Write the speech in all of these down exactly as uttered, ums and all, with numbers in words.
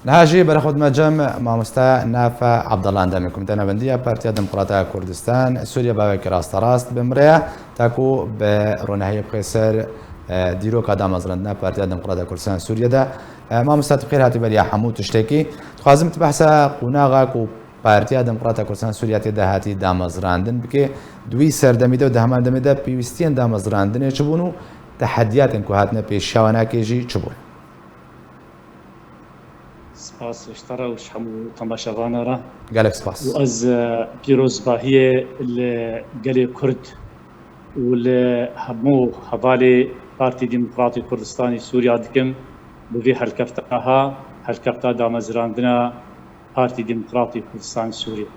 Niha jî berê xwe dime cem mamoste Nafe Abdallah, endamê Komîteya Navendî ya Partiya Demokrata Kurdistan Sûriye, bavekî rasterast bi min re ye, ta ku bi ronahiyê bixê ser, e, dîroka damezrandina Partiya Demokrata Kurdistan Sûriye de. E, mamoste, tu bi xêr hatî beriya hemû tiştekî. Dixwazim tu behsa qonaxa ku Partiya Demokrata Kurdistan Sûriye tê de hatî damezrandin bikê. Di wî serdemî de û di heman demê de pêwîstiyên damezrandinê çi bûn û tehediyatên ku hatine pêşiya wan jî çi bûn? Spas ji te re û ji hemû temaşevana re. Gelek spas. Û ez, e, pîrozbahiyê li gelê Kurd û li hemû hevalê Partî Demokratî Kurdistanê Sûriya dikim bi vê helkefta ha, helkefta damezrandina Partî Demokratî Kurdistanê Sûriye.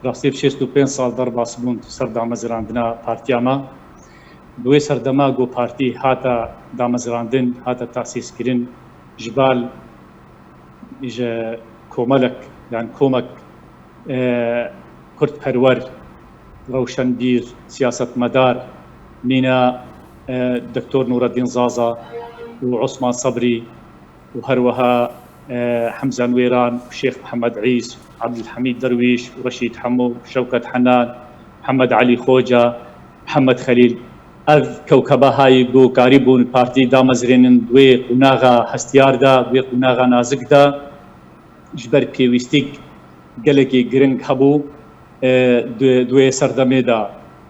Rastî bi şêst û pênc sal derbas bûn ser damezrandina partiya me. Di wê serdema ku partî hate damezrandin, hate tesîskirin, ji bal ji komelek, yan komek, e, kurdperwer, rewşenbîr, siyasetmedar, mîna, e, Doktor Nureddin Zaza û Osman Sabrî û her wiha, e, Hemza Nûêran û Şêx Mihemed Îs, Ebdulhemîd Derwîş û Reşîd Hemo, Şewket Henan, Mihemed Elî Xoca, Mihemed Xelîl. Ev kewkeba hayî ku karîbûn partî damezrênin di wê qonaxa hestiyar de, di wê qonaxa nazik de, ji ber pêwîstik gelekî giring hebû, e, di, di wê serdemê de,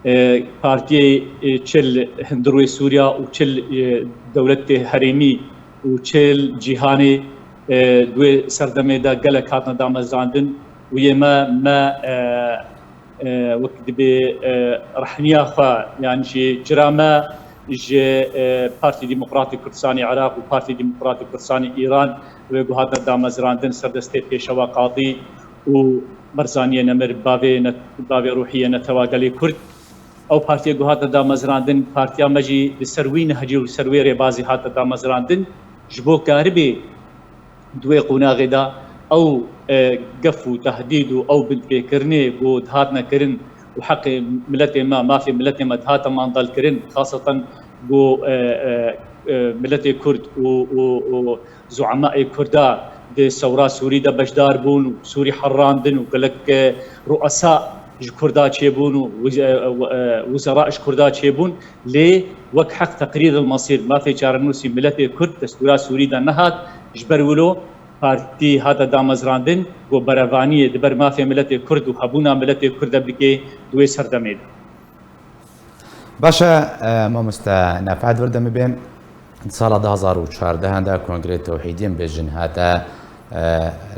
e, partiyê, e, çi li hundirwê Sûriya û çi li, e, dewletê herêmî û çi li cîhanê, e, di wê serdemê de gelek hatine damezrandin û yê me, me, e, e, wek dibê, e, rehniya xwe, yan jî cira me ji, e, Partî Demokratî Kurdistanê Iraq û Partî Demokratî Kurdistanê Îran, wê ku hatine damezrandin ser destê Pêşewa Qadî û Barzaniyê Nemir, bavê ne-, bavê ruhî yê netewa gelê Kurd. Ew partiyê ku hatine damezrandin, partiya me jî li ser wî nehcî û li ser wê rêbazî hate damezrandin, ji bo karibê di wê qonaxê de ew, e, gef û tehdîd û ew binpêkirinê ku dihatine kirin û heqê miletê me, mafê miletê me dihate mandalkirin, xaseten ku, e, e, e, miletê Kurd û, û, û zuemaê Kurda di sewra Sûrî de beşdar bûn û Sûrî herrandin û gelek, e, ruesa ji Kurda çêbûn û wiz-, e, e, wizera ji Kurda çêbûn. Lê wek heq teqrîr el mesîr, mafê çarenûsî miletê Kurd destûra Sûrî de nehat, ji ber wilo partî hate damezrandin, ku berevaniyê di ber mafê miletê Kurd û hebûna miletê Kurd de bike di wê serdemê de. Baş e, e, mamoste Nefet, vir demê bên. Di sala du hazar û çardeh de Kongrê Tewhîdiyên Bêjin hate, e,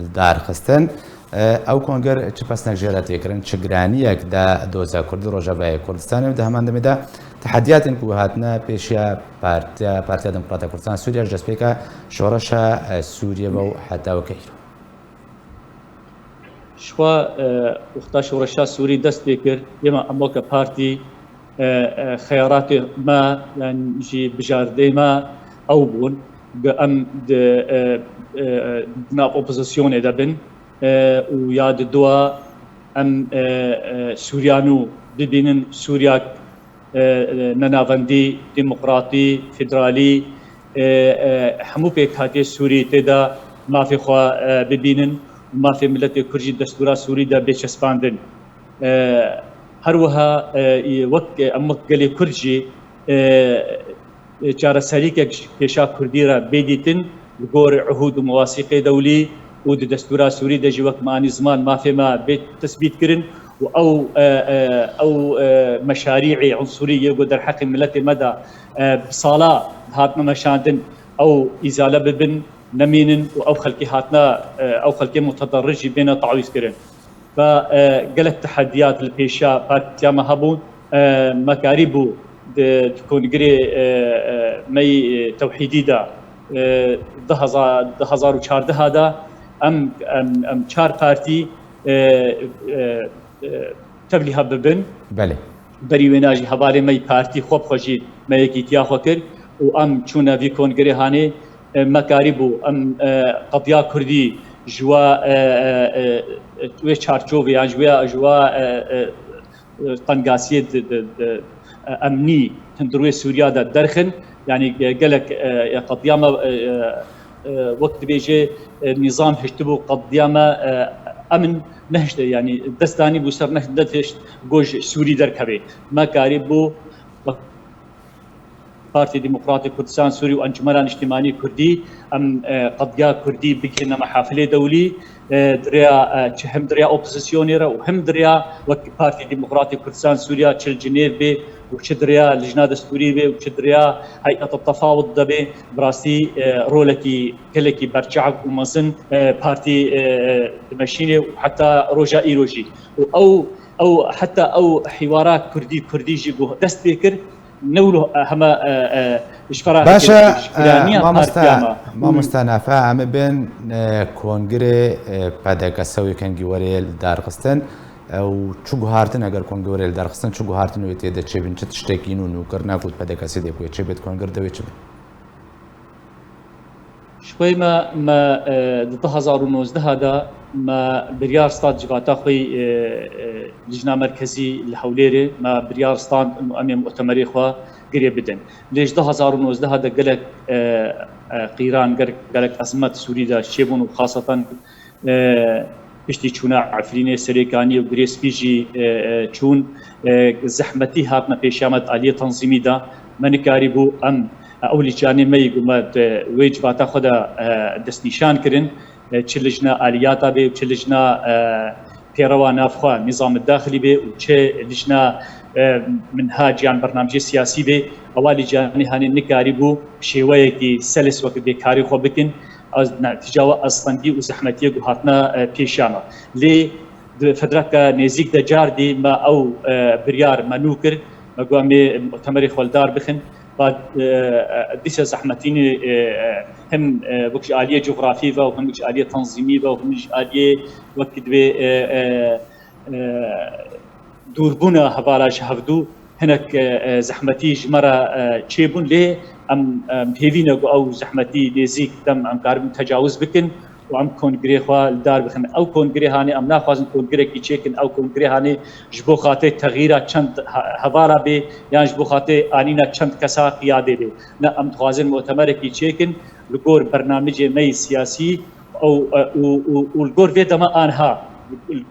li dar xistin. E, ew konger çi pesnek jê re tê kirin, çi giraniyek da doza Kurdî Rojavayê Kurdistanê û di heman demê de tehediyatên ku hatine pêşiya Partiya, Partiya Demokrata Kurdistan Sûriye ji destpêka şoreşa, e, Sûriye ve û heta weke îro? Ji xwe, e, wexta şoreşa Sûrî dest pê kir, êma em weke partî, e, e, xeyaratê me, yan jî bijardê me ew bûn, ku em di, e, e, di nav opozisyonê de bin, e, û ya di dua em, e, e, Sûriya nû bibînin, Sûriya e, e, nenavendî, demokratî, federalî, e, e, hemû pêkhatiyê Sûrî tê de mafê xwe, e, bibînin û mafê miletê Kurd jî destûra Sûrî de bê çespandin. E, her wiha, e, wek, em wek gelê Kurd jî, e, e, çareserîkek ji kêşa Kurdî re bê dîtin, li gor ihûd û mewasîqê dewlî û di destûra Sûrî de jî wek me anî ziman mafê me bê tesbît kirin û ew, e, e, ew, e, meşarî'ê unsurî yê ku derheqê miletê me de, e, bi sala dihatine meşandin, ew îzale bibin, nemînin û ew xelkê hatine, e, ew xelkê mutedarric jî bêne tawîz kirin. Ve, e, gelek tehediyat li pêşiya partiya me hebûn. E, me karîbû di, di kongrê, e, e, me yî, e, tewhîdî de, e, du hezar, du hezar û çardeh de em, em, em çar partî, e, e, e, tevlî hev bibin. Belê. Berî wêna jî hevalê me yî partî xwe bi xwe jî me yekîtiya xwe kir û em çûne vî kongrê hanê. E, me karîbû em, e, qediya Kurdî ji wa, e, e, e, wê çarçovê yan ji wê, ji wa, e, e, e, tengasiyê di, di, di, e, emnî hundirwê Sûriya de derxin. Yanî ge-, gelek, e, e, qediya me, e, e, e, wek dibêje, e, nîzam hiştibû qediya me, e, emin nehişte, yanî dest danî bû ser neh-, nedihişt go ji Sûrî derkeve. Me karî bû Partî Demokratî Kurdistan Sûrî û Encûmena Niştimanî Kurdî em, e, qediya Kurdî bigihîne mehafilê dewlî, e, di rêya, e, çi hem di rêya opozisyonê re û hem di rêya wek Partî Demokratî Kurdistan Sûriya çi li Cinêv bê û çi di rêya Lijna Destûrî bê û çi di rêya Heyeta Tefawud de bê, bi rastî, e, rolekî gelekî berçav û mezin, e, partî, e, e, dimeşînê û heta roja îro jî. Û ew, ew, heta ew hîwara Kurdî, Kurdî jî ku dest pê kir, ne wilo, e, heme, e, e, ji feraxekê Baş e, dikir, ji biraniya e, mamosta, partiya me. Mamosta Nafe, em ê bên, e, kongirê, e, P D K S wê kengî werê li dar xistin. E, û çi guhartin, eger kongirê werê li dar xistin, çi guhartin wê tê de çêbin, çi tiştekî nû nûkirine ku P D K S dê ku yê çêbit kongir de wê çi bin? Ji xwe me, me, e, di du hazar û nozdeh de me biryar stad civata xwe, e, e, Lijna Merkezî li Hewlêrê, me biryar stand û em ê mu'temerê xwe girê bidin. Lê ji du hazar û nozdeh de gelek, e, e, qîran, gelek, gelek ezmet Sûrî de çêbûn û xaseten, e, piştî çûna Efrînê, Serêkaniyê û Girê Spî jî, e, e, çûn, e, zehmetî hatine pêşiya me di aliyê tenzîmî de. Me nikarîbû em, e, ew lîcanê me yî ku me di wê civata xwe de, e, destnîşan kirin, e, çi lijna aliyata bê û çi lijna, e, pêrewa navxwe, nîzam daxilî bê û çi lijna, e, minhac yan bernamecê siyasî bê, ewa lîcanê hanê nikarîbû şêweyekî selis wek vê karê xwe bikin. Ez, netîca we astengî û zehmetiyê ku hatine, e, pêşiya me. Lê di fitreka nêzîk de car dî me ew, e, biryar me nû kir. Me got em ê mu'temerê xwe li dar bixin. Ba, e, e, dîsa zehmetînê, e, e, hem, e, wek ji aliyê cografî ve û hem ji aliyê tenzîmî ve û hem ji aliyê wek divê, e, e, e, dûrbûna hevala ji hevdû hinek, e, e, zehmetî ji me re, e, çêbûn, lê em, em hêvî ne ku ew zehmetî nêzîk dem em karibin tecawuz bikin û em kongirê xwe li dar bixin. Ew kongirê hanê em naxwazin kongirekî çêkin, ew kongirê hanê ji bo xatê texîra çend he-, hevala bê yan ji bo xatê anîna çend kesa qiyadê bê. Ne, em dixwazin mu'temerekî çêkin li gor bernamecê me yî siyasî, ew, e, û, û, û li gor vê dema anha,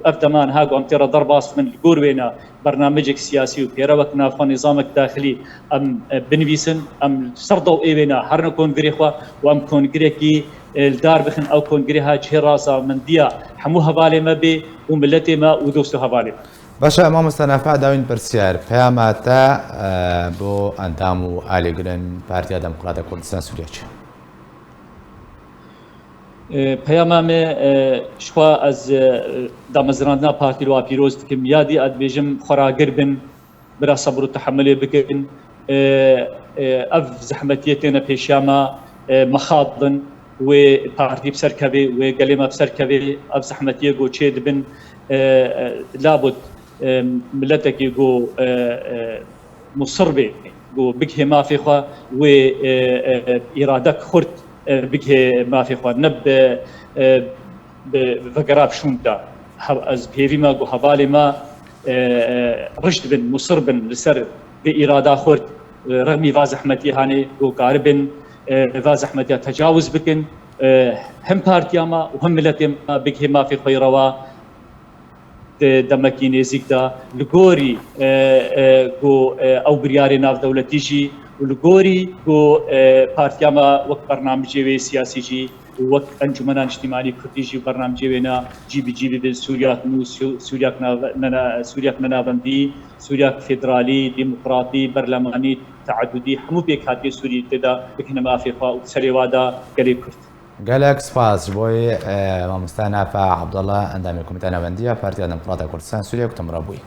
ev dema anha ku em tê re derbas bin, li gor wêna bernamecek siyasî û pêrewek navxwe, nîzamek daxilî em, e, binivîsin, em li ser dew ê wêna herine kongirê xwe û em kongirekî, e, li dar bixin. Ew kongirê ha cihê razamindiya hemû hevalê me bê û miletê me û dost û hevalê me. Baş e, mamosta Nafe, dawîn pirsiyar, peyama te, e, bo endam û alîgirên Partiya Demokrata Kurdistan Sûriye çi? E, peyama me, e, ji xwe ez, e, damezrandina partî li wa pîroz dikim. Ya dî ez dibêjim xwe ragir bin, bira sebr û tehemilê bikin. E, e, ev zehmetiyê têne pêşiya me, e, mexabin, wê partî bi ser kevê, wê gelê me bi ser kevê, ev zehmetiyê ku çê dibin, e, e, labût, e, miletekî ku, e, e, musir bê ku bigihê mafê xwe, wê, e, e, îradek xurt, e, bigihê mafê xwe, ne bi, e, bi vegera bi şûnda. Hev-, ez bi hêvî me ku hevalê me, e, e, rijd bin, musir bin li ser vê îrada xurt, e, rexmî va zehmetiyê hanê ku karibin, e, va zehmetiya tecawuz bikin, e, hem partiya me û hem miletê me bigihê mafê xwe yê rewa. Di demekî nêzîk de li gorî, e, e, ku, e, ew biryarê navdewletî jî û li gorî ku, e, partiya me wek bernamecê wê siyasî jî û wek Encûmena Niştimanî Kurdî jî û bernamecê wê ne cî bi cî bibin, Sûriyak nû, Sû-, Sûriyak nav-, nena-, Sûriyak nenavendî, Sûriyak federalî, demokratî, berlemanî, teedudî, hemû pêkhatiyê Sûrî tê de bikine mafê xwe û serê wa de gelê Kurd. Gelek spas ji bo yê, e, mamoste Nafe Abdullah, endamê Komîteya Navendî ya Partiya Demokrata Kurdistan Sûriye ku tu min re bûyî.